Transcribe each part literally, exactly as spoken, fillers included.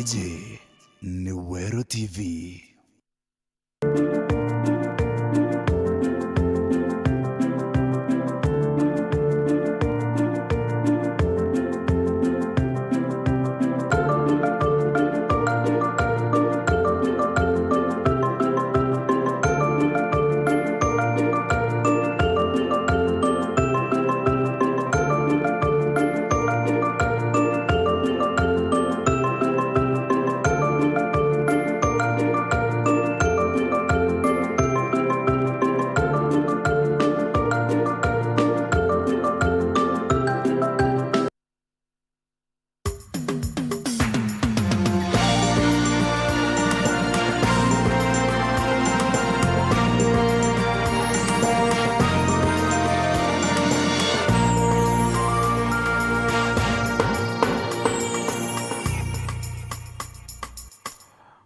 Ji ni Weru T V.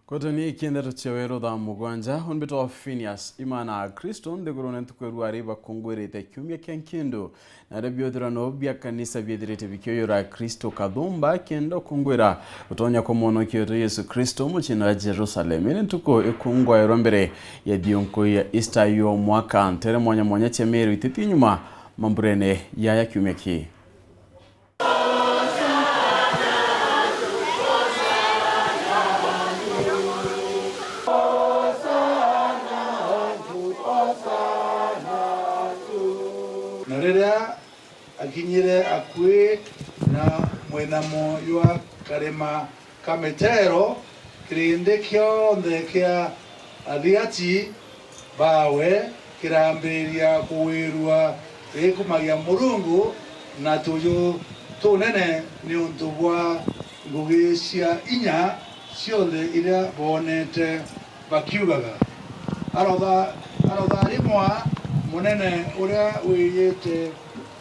Kotoni ikiendeto cia Weru thaa mugwanja, umbitwa Phineas Imana. Akristo nthigurune ntuku irua ari bakungwirite kiumia kia nkindu, na aria biothirano bia kanisa biethirite bikioyura Akristo kathumba kenda ukungwira gutonya kwa Mwonokia wetu Yesu Kristo muciini wa Jerusalem. Iri ntuku ikungwairwa mbere ya thiunku ya Easter yo mwaka. Ntere mwanya mwanya cia Meru ititi nyuma mamburene yaya kiumia kii. Na riria akinyire akui na mwinamo jwa karima ka Mitero, kirindi kionthe kia athiati baawe kirambiria kuwirua gikumagia Murungu na tuju tunene niuntu bwa ngugi cia inya cionthe iria boonete, bakiugaga, "Arotha-, arotharimwa munene uria wijite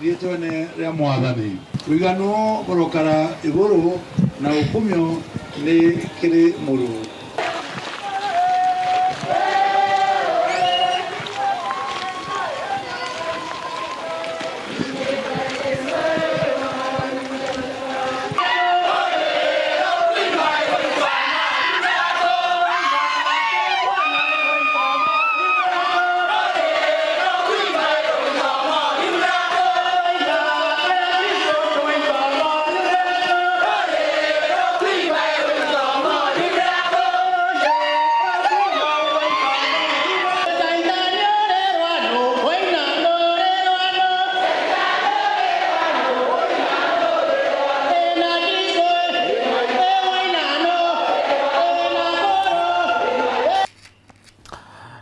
riitwene ria Mwathani." Wiganu burokara iguru, na ukumio ni kiri Murungu.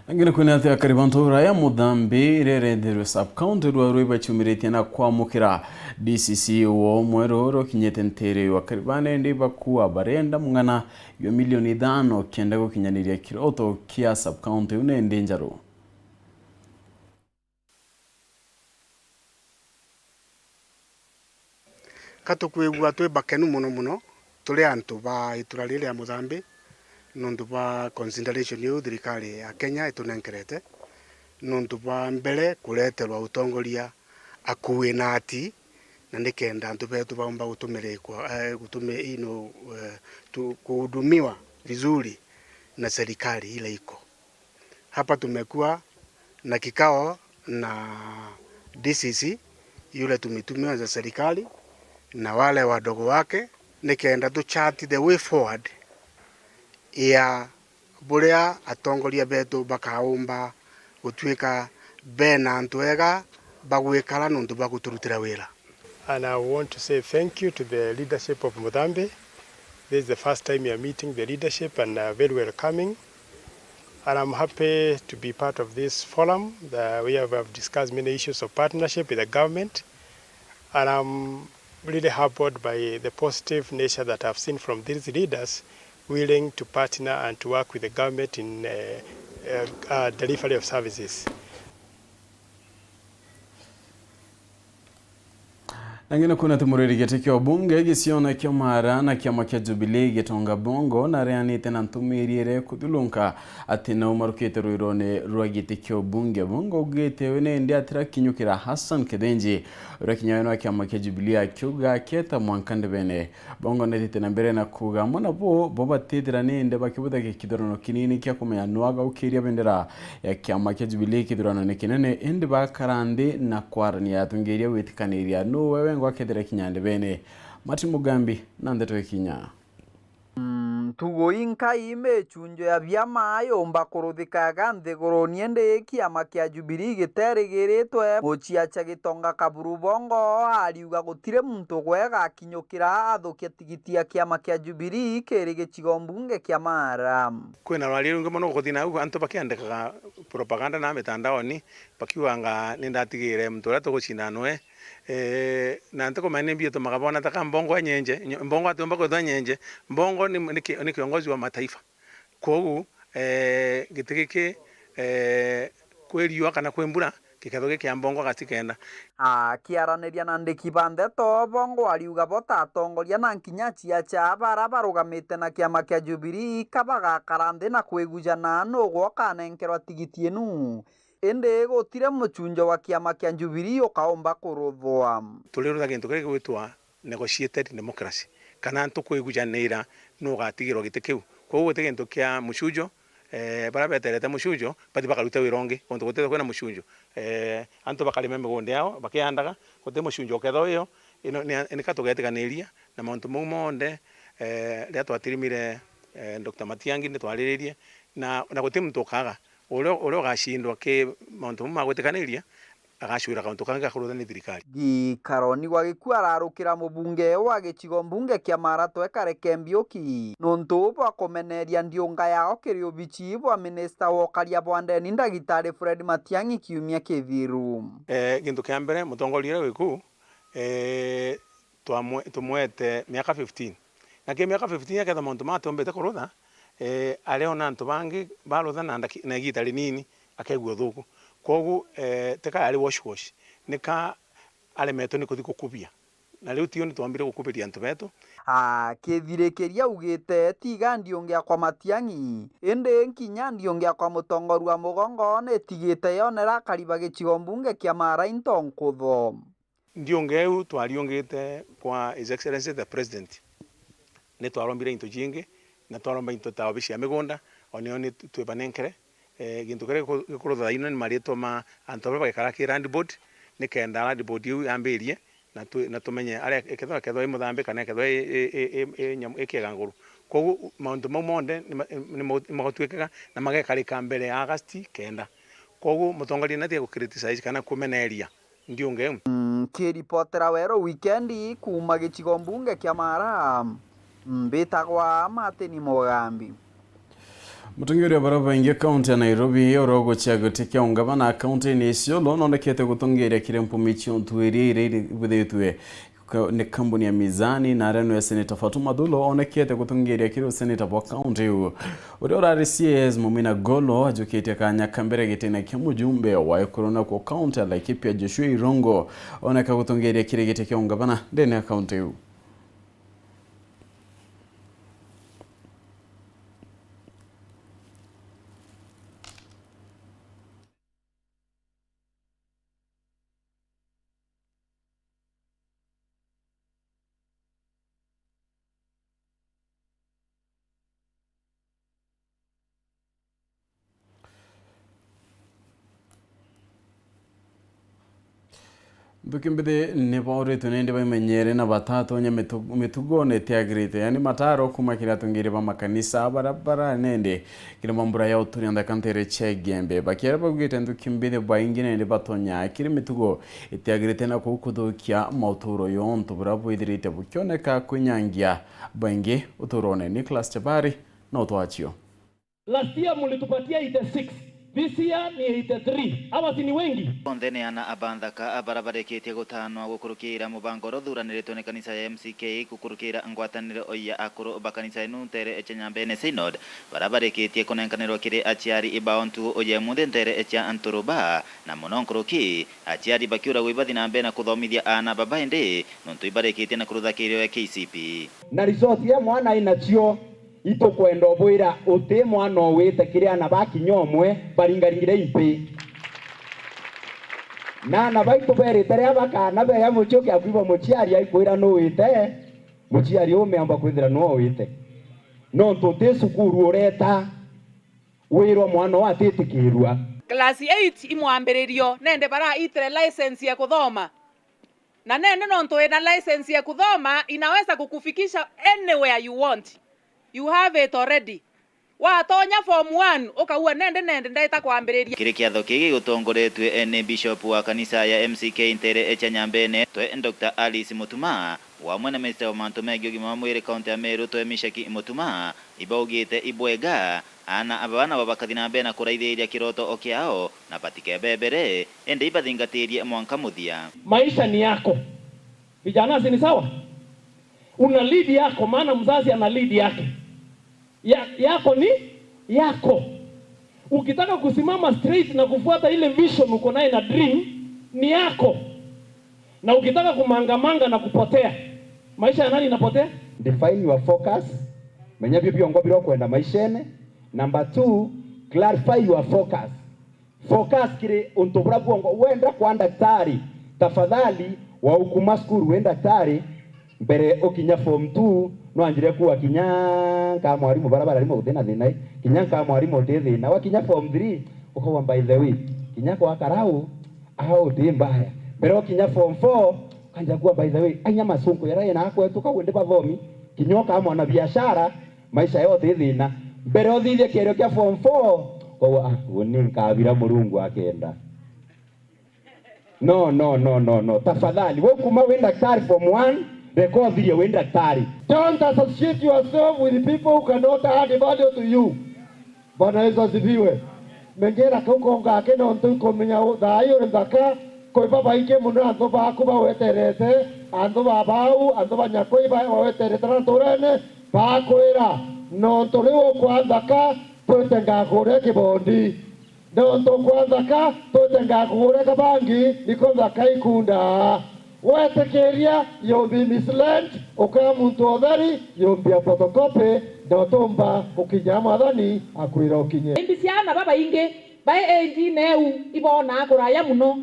Angine kwina ati akari ba ntura ya Muthambi iria irethirwe sub-county rwa Rwiba ciumiritie na kwamukira D C C woo mweru uria ukinyite ntiri wa Karibane, indi bakua barenda mung'ana jwa milioni ithano kenda gukinyaniria kiroto kia sub-county iu nindi njaru. Ka tukwigua twi bakenu mono mono turi antu ba itura riri ria Muthambi, nontu bwa consideration iu thirikari ya Kenya itunenkerete, nontu bwa mbere kureterwa utongoria akui na ati, na nikenda antu betu baumba gutumirikwa, eh, gutumi-, you know, eh, tu-, kuhudumiwa vizuri na serikali ile iko. Hapa tumekuwa na kikao na D C C, yule tumetumiwa za serikali, na wale wadogo wake, nikenda tu chart the way forward ya buria atongoria betu bakaumba gutuika bena antu ega bagwikara nontu bwa guturutira wira. And I want to say thank you to the leadership of Muthambi. This is the first time you are meeting the leadership and, uh, very welcoming. And I'm happy to be part of this forum. The, we have, have discussed many issues of partnership with the government. And I'm really humbled by the positive nature that I've seen from these leaders willing to partner and to work with the government in, uh, uh, uh, delivery of services. Nangi na kuna tumuriri giti kia ubunge gicione kia Mara na kiama kia Jubilee gitonga bongo na areanite na ntumiri iria ikuthulunka ati nau marukite rwirone rwa giti kia ubunge. Bongo augite we nindi atirakinyukira Hassan Kithinji uria kinya we ni wa kiama kia Jubilee akiuga aketa mwanka ndebene. Bongo netite na mbere na kuuga amwe nabo bo batithira nindi bakibuthagia kithurano kinini kia kumenya nuu agaukiria bendera ya kiama kia Jubilee kithuranoine kinene, indi bakara nthi na kwarania atongeria gwitikaniria nuu we wengwa akethira kinya ndebene. Martin Mugambi na ndeto ikinya. Mm, ntugo inkai micunjo ya biama yumba kuruthikaga nthiguruni, indi kiama kia Jubilee gitirigiritwe. Muciacha Gitonga Kaburu Bongo ariuga gutiri muntu gwe gakinyukira athukia tigiti ya kiama kia Jubilee kiri gicigo mbunge kia Mara. Kwina rwari rungi mono gukuthi nau, antu bakiandikaga propaganda na mitandaoni, bakiuganga, "Nindatigire muntu uria tugucinda nawe." Eh, na ntikumenya ni mbia itumaga bona taka Mbongo enyenje, nyo-, Mbongo atiumba kwithwa enyenje. Mbongo ni, ni ki-, ni kiongozi wa mataifa. Kwogu, eh, giti giki, eh, kwi riua kana kwi mbura, gikethwa gi kia Mbongo gati kenda. Akiaraniria na andiki ba ndeto, Bongo ariuga bo ta atongoria na nkinya aciacha bara barugamite na kiama kia Jubilee, ka bagakara nthi na kwigujana nuu gwe ukanenkerwa tigiti inu. Indi gutiri mucunjo wa kiama kia Jubilee ukaumba kuruthwa. Turirutha gintu kiria gigwitwa negotiated democracy, kana antu kwigujanira nuu ugatigirwa giti kiu. Kwoguo guti gintu kia mucunjo, eh, baria beterete mucunjo bathi bakaruta wira ungi, guntu gutithwa kwina mucunjo. Eh, antu bakarima migunda yao bakiandaga, guti mucunjo ukethwa wio, ino ni, nika tugetikaniria na mauntu mau monthe, eh, riria twatirimire, eh, Doctor Matiang'i nitwariririe, na, na guti muntu ukaga. Uria, uria ugacindwa ki mauntu mau ma gwitikaniria, agacwira kauntu kangi gakurutha ni thirikari. Gikaroni gwa gikua ararukira mubunge wa gicigo mbunge kia Mara Twekare Kembiuki nuntu bwa kumeneria ndiunga yao kiri ubici bwa minista wa ukaria bwa ndeni Ndagitari Fred Matiang'i kiumia kithiru. Eh, gintu kia mbere, mutongoria uria wi kuu, eh, twamwe-, tumwete miaka fifteen. Na ki miaka fifteen akethwa mauntu maa atumbite kurutha, eh, ariona antu bangi barutha na ndaki-, na igita rinini akegua uthuku. Kwogu, eh, tika ari wash wash, nika aremetwe ni kuthi gukubia. Na riu tio ni twambire gukubiria antu betu. Akithirikiria augite, tiga ndiungi akwa Matiang'i, indi nkinya ndiungi akwa mutongoria wa mugongo nitigite yonera akari ba gicigo mbunge kia Mara into nkutho. Ndiungi iu twariungite kwa His Excellency the President, ni twarombire into jingi, na twaromba into ta obici ya migunda, o nio ni twibanenkere. Eh, gintu kiria giku-, gikurutha thaino ni maritwa ma antu baria bagikara ki land board, nikenda land board iu yambirie, na twi-, na tumenye aria ikethwa, ikethwa i muthambi kana ikethwa i, i, i, i, i nyamu, i kiega nguru. Kwogu mauntu mau monthe ni ma-, ni mau, ni magutwikaga na magekarika mbere ya August kenda. Kwogu mutongoria natige gu criticize kana kumeneria ndiunge. Nkiripotera Weru Wikendi kuuma gicigo mbunge kia Mara, mbitagwa Martin Mugambi. Mutongeria baria baingi kaunti ya Nairobi, oro gucia giti kia ungavana kaunti-ini ya Isiolo, nonekete gutongeria kiri mpumi cia untu iria iria ibithitwe ka-, ni kambuni ya Mizani, na aria niwe Seneta Fatuma Thulo onekete gutongeria kiri useneta bwa kaunti iu. Uria urari C A S Mumina Golo ajukitie kanya ka mbere gitine kia mujumbe wa Ekuru, nakuo kaunti ya Laikipia Joshua Irongo oneka gutongeria kiri giti kia ungavana ndene ya kaunti iu. Nthuki mbithi ni bauritwe nindi baimenyere na batatonya mitu-, mitugone itiagirite, yani mataro kuuma kiri atongeria ba makanisa baria bara nindi kiri mambura ya uturia nthaka ntere cia Igembe. Bakiaria baugite nthuki mbithi baingi nindi batonya kiri mitugo itiagirite na kuu kuthukia mauturo yontu buria bwithirite bukioneka kwinyangia baingi uturone. Nicholas Chabari na utwachio. Last year mulitupatia eighty-six. This year ni eighty-three. Hawa si ni wengi? Onthe ni ana a banthaka bara barikitie gutanwa gukurukira mubango uria uthuraniritwe ni kanisa ya M C K gukurukira ngwataniro ya akuru ba kanisa inu ntere cia Nyambene Synod, bara barikitie kunenkanirwa kiri aciari bao ntugu ya imunthi ntere cia Nturuba, na mono nkuruki aciari bakiuragwa ibathi na mbere na kuthomithia aana baba indi nontu ibarikitie na kurutha kirio ya K C P. Na resource iria mwana ainacio, itukwenda ubwira uti mwana owite kiri ana ba kinya umwe baringaringire impi. Na ana baitu berite riria bakana beya mucii ukiakwigua muciari aikwira nuwite, muciari uu umeamba kwithira nuwite. Nontu uti cukuru ureta wirwa mwana uu atitikirua. Class eight imwambiririo, nende baraitire license ya kuthoma. Na nende nontu wina license ya kuthoma, inaweza kukufikisha anywhere you want. You have it already. Watonya form one, ukaua nende nende ndeta kwambiriria. Kiri kiatho kii gigutongoretue ni Bishop wa kanisa ya M C K ntere cia Nyambene, twe Doctor Alice Mutuma, wamwe na Minister wa mantu megii ugima wa mwiri kaunti ya Meru, twe Mishaki Mutuma, ibaugite ibwega aana aba nabo bakathi na mbere na kuraithiria kiroto o kiao na batikebebere, indi ibathingatirie mwanka muthia. Maisha ni yako. Vijana, si ni sawa? Una lead yako, maana mzazi ana lead yake. Ya, yako ni yako. Ukitaka kusimama straight na kufuata ile vision uko naye na dream, ni yako. Na ukitaka kumangamanga na kupotea, maisha ya nani inapotea? Define your focus. Menya bio biongo bira ukwenda maishene. Number two, clarify your focus. Focus kiri untu buria bwongo wenda kwa ndaktari. Tafadhali, waukuma cukuru wi ndaktari, mbere ukinya form two, nwanjire kuuga kinya nkaa mwarimu bara bararimo guti na thina i. Kinya nkaa mwarimu uti thina. Wakinya form three, ukauga, by the way, kinya kwa karau, au uti mbaya. Mbere ukinya form four, ukanja kuuga, by the way, ainya macunku yara ina akwetu kau ndi bathomi. Kinya ukaa mwana biashara, maisha yote i thina. Mbere uthithie kierio kia form four, ukauga, ah, uni nkabira Murungu akenda. No, no, no, no, no. Tafadhali, we kuma wi ndaktari form one, reka uthirie wi ndaktari. Don't associate yourself with people who cannot add value to you. Bwana Yesu asifiwe. Mengira kau konga ake nontu ikumenya u-, thaai uri nthaka, kwi babaingi mono anthu baaku baweterete, anthu ba bau, anthu ba nyakui ba-, baweterete na nturene, baakwira, nontu riu ukwa nthaka, twite ngakuria kibondi. Nontu kwa nthaka, twite ngakugure kabangi, niko nthaka ikundaa. Wetikiria, you'll be misled, ukaa muntu utheri, you'll be a photocopy, na utumba gukinya Mwathani akwira ukinye. Imbi cia aana babaingi bai age-ine iu ibonaa kuraya mono.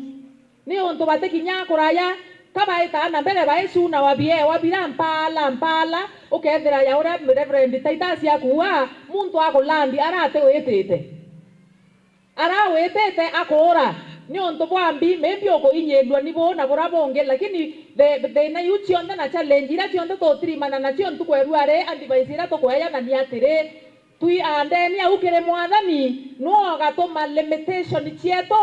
Niuntu batikinyaa kuraya, ka baitaa na mbere baicuna wa biewa bira mpaala mpaala, ukethira ya uria Reverend Titus akuuga, muntu akulandi ara atiwitite. Ara witite akuura, niuntu bwa mbi, maybe ukuinyirua ni buu na buria bungi, lakini thi-, thina iu cionthe na challenge iria cionthe tutirimana nacio ntuku ya ruari, advice iria tukweejana ni atiri, twi andeni au kiri Mwathani, nuu ugatuma limitation cietu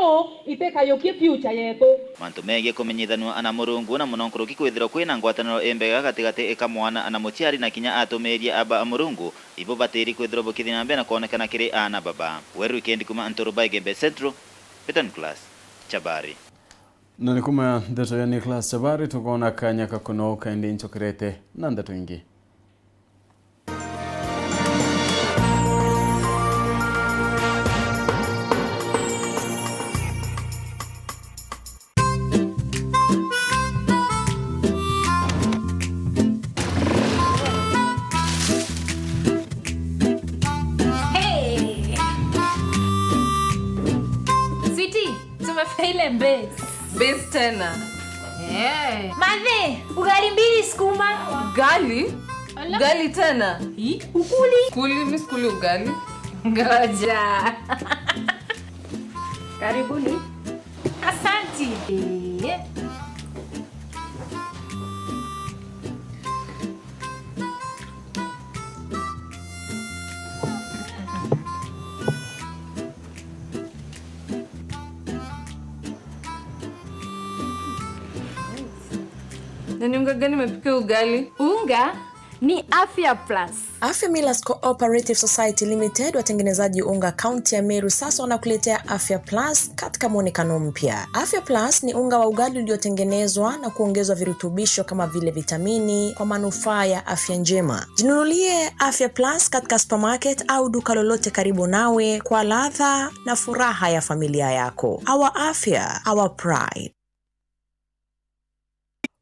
itikayukie future yetu. Mantu megii kumenyithanua na Murungu, na mono nkuruki kwithirwa kwina ngwataniro imbega gatigati ka mwana na muciari, na kinya atumiiria aba a Murungu, ibo batiiri kwithirwa bukithi na mbere na kwonekana kiri aana baba. Weru Wikendi kuuma Nturuba Igembe Central, Peter Nicholas Chabari. Na ni kuuma ndeto ya Nicholas Chabari, tukoona kanya ka kunoka indi nchokerete na ndeto ingi. Hey! Sweetie, tumefika ile base. Base tena. Eh. Mathe, ugali mbili sukuma. Ugali? Ala. Ugali tena? Hi, ukuli? Kuli, mi sikuli ugali. Ngoja. Karibuni. Asanti. Eh. Na ni unga gani umepika ugali? Unga? Ni Afya Plus. Afya Millers Cooperative Society Limited, watengenezaji unga kaunti ya Meru, sasa wanakuletea Afya Plus katika mwonekano mpya. Afya Plus ni unga wa ugali uliotengenezwa na kuongezwa virutubisho kama vile vitamini kwa manufaa ya afya njema. Jinunulie Afya Plus katika supermarket au duka lolote karibu nawe kwa ladha na furaha ya familia yako. Our afya, our pride.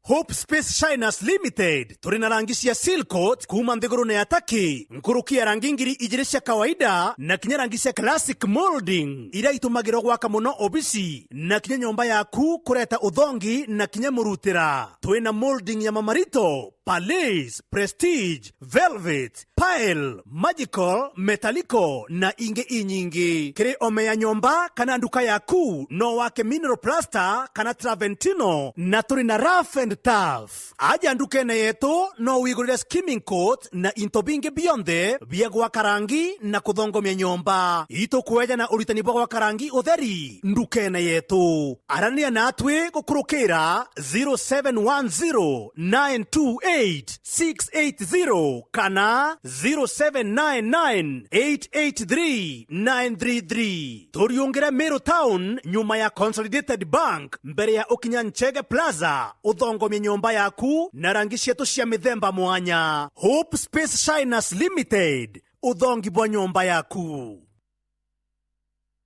Hope Space Shiners Limited, turi na rangi cia seal coat kuuma nthigurune ya Turkey, nkuruki ya rangi ngiri ijiri cia kawaida na kinya rangi cia classic molding, iria itumagirwa gwaka mono obisi na kinya nyomba yaku kureta uthongi na kinya murutira. Twina molding ya mamarito, Palais, Prestige, Velvet, Pearl, Magical, Metallico na ingi inyingi. Kiri ome ya nyomba kana nduka yaku, no wake mineral plaster kana Travertino, na turi na rough and tough. Aja ndukene yetu, no wigurire skimming coat na into bingi bionthe bia gwaka rangi na kuthongomia nyomba. Itukweja na uritani bwa gwaka rangi utheri ndukene yetu. Arania natwi gukurukira zero seven one zero nine two eight six eight zero kana zero seven nine nine eight eight three nine three three. Turiungire Meru Town, nyuma ya Consolidated Bank, mbere ya ukinya Nchege Plaza, uthongomie nyomba yaku na rangi cietu cia mithemba mwanya. Hope Space Shiners Limited, uthongi bwa nyomba yaku.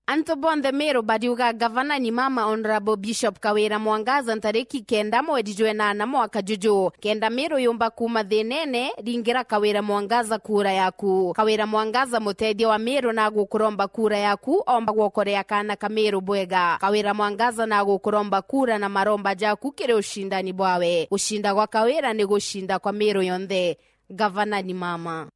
Antu bonthe Meru bariuga gavana ni mama Honourable Bishop Kawira Mwangaza ntariki kenda mweri jwa enana mwaka juju. Kenda Meru yumba kuuma thinene, ringira Kawira Mwangaza kura yaku. Kawira Mwangaza, mutethia wa Meru, na agukuromba kura yaku, omba gwokorea kaana ka Meru bwega. Kawira Mwangaza na agukuromba kura na maromba jaku kiri ucindani bwawe. Gucinda gwa Kawira ni gucinda kwa Meru yonthe. Gavana ni mama.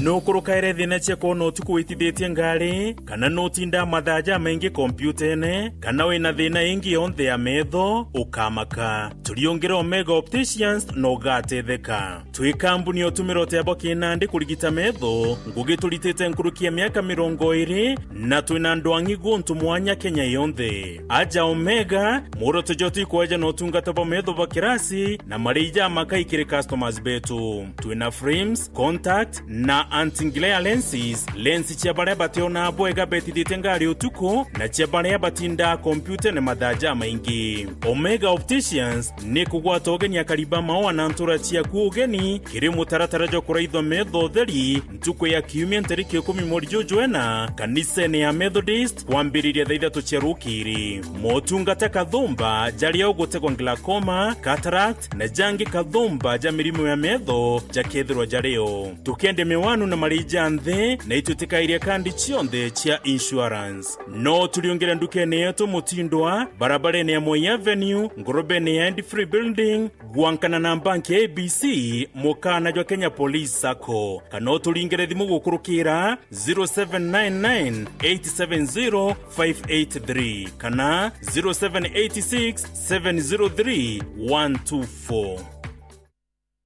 Nukurukaire thina cia kwona utuku witithitie ngari, kana nutindaa mathaa jamaingi kompiutene, kana wina thina ingi yonthe ya metho, ukamaka. Turiungire Omega Opticians na ugatetheka. Twi kambuni ya utumira utebo kinandi kurigita metho, ngugi turitite nkuruki ya miaka mirongo iri, na twina ndwang'i guntu mwanya Kenya yonthe. Aja Omega, muoroto jwetu ikweja na utungata bwa metho bwa kirasi na marii jamakai kiri customers betu. Twina frames, contact na anti-glare lenses, lens cia baria bationaa bwega betithite ngari utuku na cia baria batindaa kompiutene mathaa jamaingi. Omega Opticians ni kugwata ugeni akari ba maua na ntura ciaku ugeni kiri mutaratara jwa kuraithwa metho utheri ntuku ya kiumia ntariki ikumi mweri juju jwena kanisene ya Methodist kwambiriria thaa ithatu cia rukiri. Motungata kathumba jaria ugutegwa glaucoma, cataract na jangi kathumba ja mirimo ya metho jakethirwa jario. Tukende miwanu na marii ja nthi na itwitikairia kandi cionthe cia insurance. No turiungire ndukene yetu Mutindwa, barabarene ya Moi Avenue, ngurubene ya End Free Building, gwankana na banki ya A B C, mukana jwa Kenya Police Sacco. Kana uturingire thimu gukurukira zero seven nine nine eight seven zero five eight three kana zero seven eight six seven zero three one two four.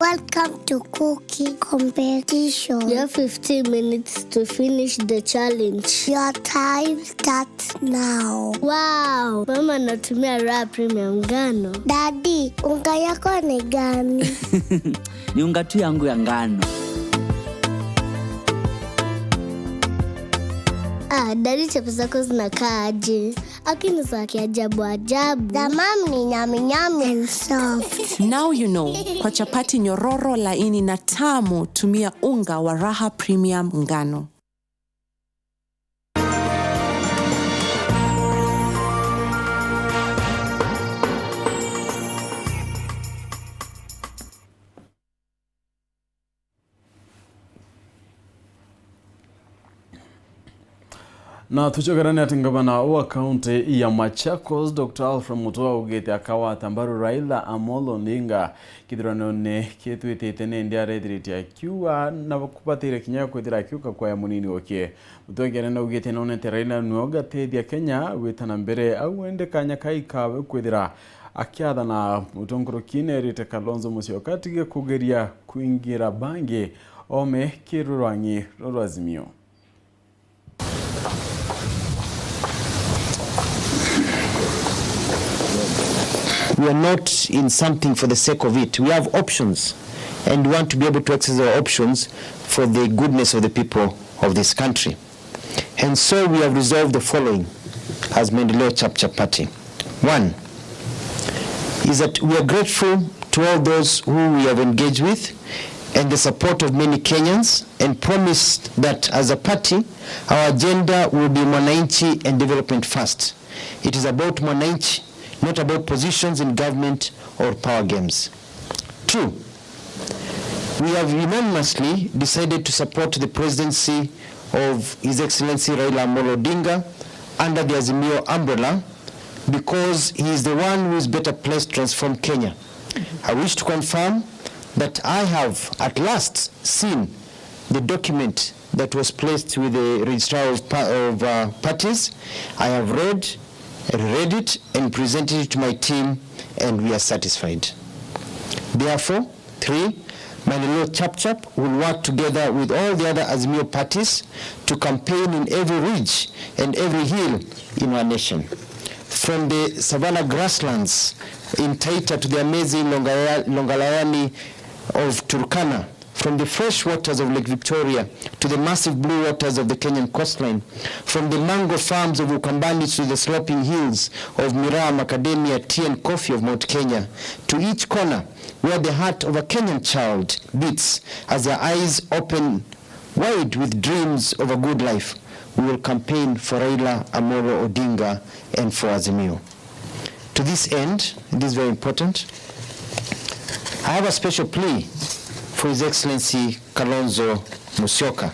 Welcome to cooking competition. You have fifteen minutes to finish the challenge. Your time starts now. Wow, mama anatumia Raha Premium ngano. Daddy, unga yako ni gani? Ni unga tu yangu ya ngano. Ah, daddy, chapo zako zinakaa aje? Lakini za kiajabu ajabu. The mom ni nyami nyami and soft. Now you know, kwa chapati nyororo, laini na tamu, tumia unga wa Raha Premium ngano. Na tucokerane ati ngavana wa kaunti ya Machakos, Doctor Alfred Mutua augite akawata mbaru Raila Amolo Odinga kithurano-ini kitwitite, ni indi arethirite akiuga na kubatire kinya kwithira akiuka kwaya munini okie. Mutua kiarenda augite nonete Raila nwe ugatethia Kenya gwitana mbere, au indi kanya kai kawe kwithira akiathana. Mutongoria erite Kalonzo Musyoka atige kugeria kuingira bangi ome kirurwang'i rwa Azimio. We are not in something for the sake of it. We have options, and we want to be able to exercise our options for the goodness of the people of this country. And so we have resolved the following as Maendeleo Chap Chap Party. One is that we are grateful to all those who we have engaged with and the support of many Kenyans, and promised that as a party, our agenda will be mwananchi and development first. It is about mwananchi, not about positions in government or power games. Two, we have unanimously decided to support the presidency of His Excellency Raila Amolo Odinga under the Azimio umbrella because he is the one who is better placed to transform Kenya. I wish to confirm that I have at last seen the document that was placed with the Registrar of, Pa- of uh, Parties. I have read, reread it, and presented it to my team, and we are satisfied. Therefore, three, Maendeleo Chap Chap will work together with all the other Azimio parties to campaign in every ridge and every hill in our nation. From the Savannah grasslands in Taita to the amazing Longa- Longalayani of Turkana, from the fresh waters of Lake Victoria to the massive blue waters of the Kenyan coastline, from the mango farms of Ukambani to the sloping hills of Miraa, macadamia, tea and coffee of Mount Kenya, to each corner where the heart of a Kenyan child beats as their eyes open wide with dreams of a good life, we will campaign for Raila Amolo Odinga and for Azimio. To this end, it is very important, I have a special plea for His Excellency Kalonzo Musyoka.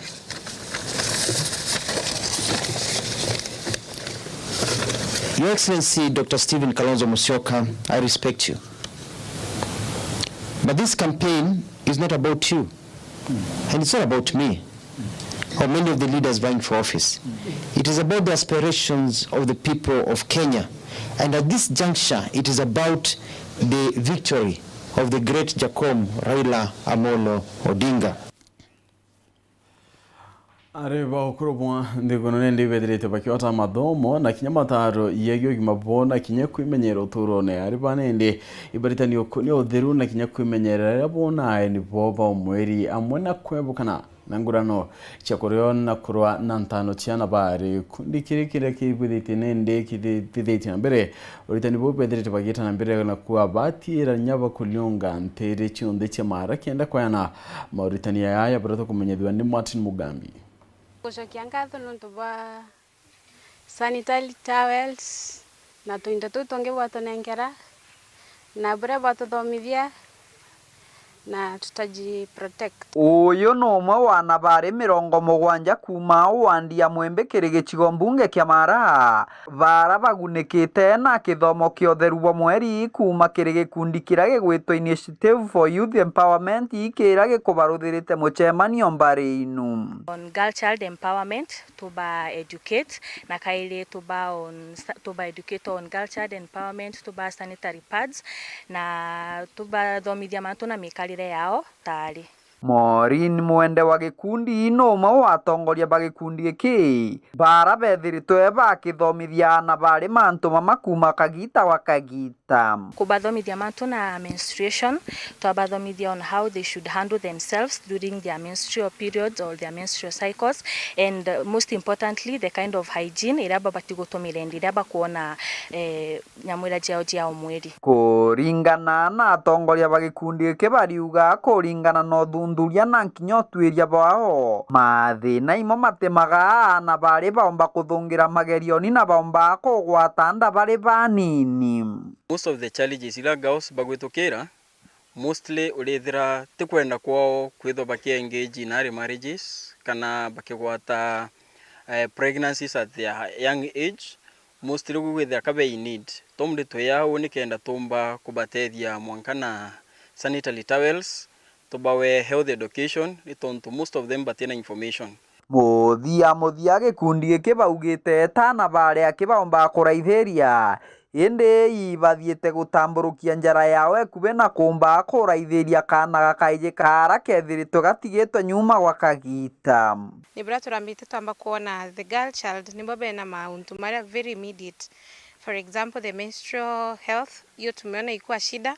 Your Excellency, Doctor Stephen Kalonzo Musyoka, I respect you. But this campaign is not about you. And it's not about me or many of the leaders vying for office. It is about the aspirations of the people of Kenya. And at this juncture, it is about the victory of the great Jacom Raila Amolo Odinga. Ari ba ukuru bwa nthiguru nindi ibethirite bakiota mathomo na kinya mataro yegii ugima bwao na kinya kwimenyera uturone. Ari ba nindi ibaritani ukunia utheru na kinya kwimenyerera riria boona aeni boo ba umwiri, amwe na kwebukana na ngurano cia kurio na kurwa na ntano cia ana ba gikundi kiri kiria kibwithitie nindi kithithitie na mbere. Uritani buu bethirite bagiita na mbere na kuabatiira inya bakuriunga ntiiri cionthe cia maara kenda kwayana mauritani aya ya baria tukumenyithua ni Martin Mugambi. Gucokia nkatho nontu bwa sanitary towels na tuindo tuu tungi bwatunenkera na buria bwatuthomithia na tutaji protect. Uyu ni umwe wa ana bari mirongo mugwanja kuuma au wandi ya Mwimbi kiri gicigo mbunge kia Maara, bara bagunikite na kithomo kia utheru bwa mweri kuuma kiri gikundi kiria gigwitwa Initiative for Youth Empowerment kiria gikubaruthirite mucemanio mbari inu. On girl child empowerment, tuba educate, na kairi tuba on, tuba educate on girl child empowerment, tuba sanitary pads, na tubathomithia mantu na mikarire yao taari. Maureen Mwende wa gikundi ni umwe wa atongoria ba gikundi giki, bara bethiritwe bakithomithia ana bari mantu mama kuuma kagita gwa kagita. Kubathomithia mantu na menstruation, twabathomithia on how they should handle themselves during their menstrual periods or their menstrual cycles, and uh, most importantly the kind of hygiene iria babati gutumira indi iria bakuona eh, nyamwira ciao cia umwiri. Kuringana na atongoria ba gikundi giki bariuga kuringana na uthuthuria na kinya utuiria bwao, mathina imo matemaga ana bari baomba kuthungira magerioni na baomba kugwata nda bari banini. Most of the challenges ila girls bagwitukira, mostly urithira ti kwenda kwao kwithwa baki engage in early marriages kana bakigwata eh, pregnancies at their young age, mostly gwithira ka be in need. Tomri twi au nikenda tumba kubatethia mwanka na sanitary towels, tubawe health education, ni tontu most of them batina information. Muthia muthia gikundi giki baugite etana bari aki baomba kuraithiria, indi ibathiite gutamburukia njara yao ekubi na kuumba kuraithiria kaana gakaiji kaara kethiritwe gatigitwe nyuma gwa kagiita. Ni buria turambite twamba kwona the girl child nibo bena mauntu maria very immediate. For example, the menstrual health, iyo tumeona ikuwa shida,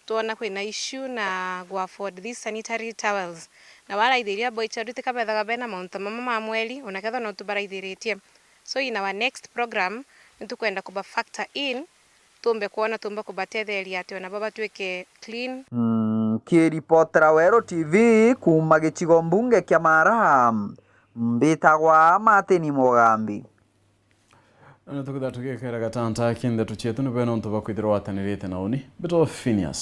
twona kwina issue na gu afford these sanitary towels. Na waraithiria boy child tika bethaga bena mauntu mama ma mweri, ona kethwa no tubaraithiritie. So in our next program, nitukwenda kuba factor in, tumbe kwona tumba kubatetheria ati ona bo batwike clean. Nkiripotera Weru T V kuuma gicigo mbunge kia Mara, mbitagwa Martin Mugambi. Na tukitha tugikera gatanta ki ndeto cietu ni bwena untu bwa kwithirwa watanirite na uni. Mbitwa Phineas